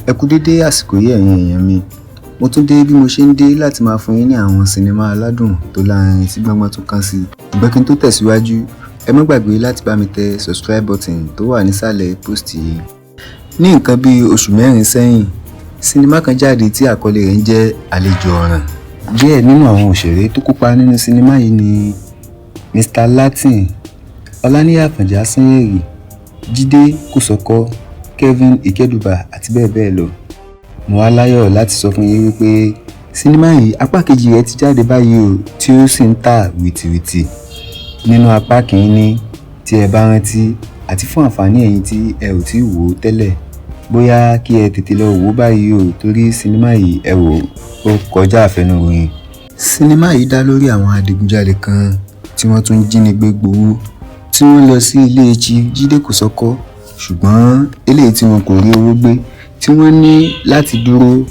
Ẹ kú dédé àsìkò yìí, ẹ̀yin èèyàn mi. Mo tún dé bí mo ṣe ń dé láti máa fún yín ní àwọn sinimá aládùn tó lárinrin tí gbọ́ngbọ́n tún kàn sí. Ṣùgbọ́n kí n tó tẹ̀síwájú, ẹ má gbàgbé láti bá mi tẹ subscribe button tó wà nísàlẹ̀ post yìí. Ní nǹkan bí oṣù 4 sẹ́yìn, sinimá kan jáde tí àkọlé rẹ̀ ń jẹ́ Àlejò Ọ̀ràn. Díẹ̀ nínú àwọn òṣèré tó kópa nínú sinimá yìí ni Mr. Latin, Ọláníyì Àfọ̀njá Sanyẹ̀rì, Jídé Kòsọ́kọ́, Kevin Ikeduba àti bẹ́ẹ̀ bẹ́ẹ̀ lọ. Mo wá láyọ̀ láti sọ fún yín wípé sinimá yìí, apá kejì rẹ̀ ti jáde báyìí o, tí ó sì ń tà wìtìwìtì. Nínú apá kìíní, tí ẹ bá rántí, àti fún àǹfààní ẹ̀yin tí ẹ ò tí wò ó tẹ́lẹ̀, bóyá kí ẹ tètè lọ wò ó báyìí o, torí sinimá yìí, ẹ wò ó kọjá àfẹnuròyìn. Sinimá yìí dá lórí àwọn adigunjalè kan tí wọ́n tún jínigbé gbowó, tí wọ́n lọ sí ilé Chief Jídé Kòsọ́kọ́, ṣùgbọ́n eléyìí tí wọn kò rí owó gbé, tí wọ́n ní láti dúró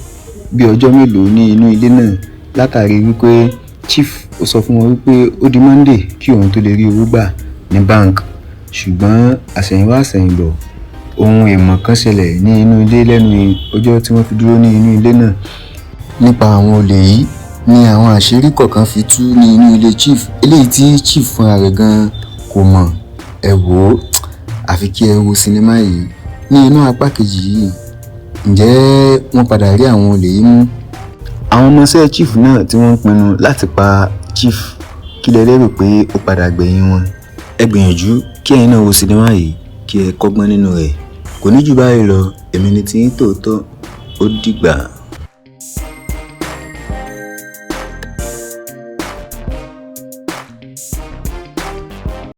bí ọjọ́ mélòó ní inú ilé náà, látàrí wípé Chief ó sọ fún wọn wípé ó di Monday kí òun tó lè rí owó gbà ní bank. Ṣùgbọ́n àṣẹ̀yìnwá àṣẹ̀yìnbọ̀, ohun èèmọ̀ kan ṣẹlẹ̀ ní inú ilé lẹ́nu ọjọ́ tí wọ́n fi dúró ní inú ilé náà. Nípa àwọn olè yìí ni àwọn àṣírí kọ̀ọ̀kan fi tú ní inú ilé Chief, eléyìí tí Chief fúnra rẹ̀ gan kò mọ̀. Ẹ wò ó, àfi kí ẹ wo sinimá yìí. Ní inú apá kejì yìí, ǹjẹ́ wọ́n padà rí àwọn olè yìí mú? Àwọn ọmọọṣẹ́ Chief náà tí wọ́n ń pinnu láti pa Chief, kí lẹ lérò pé ó padà gbẹ̀yìn wọn? Ẹ gbìyànjú kí ẹ̀yin náà wo sinimá yìí, kí ẹ kọ́gbọ́n nínú rẹ̀. Kò ní jù báyìí lọ. Èmi ni tiyín tòótọ́. Ó dìgbà.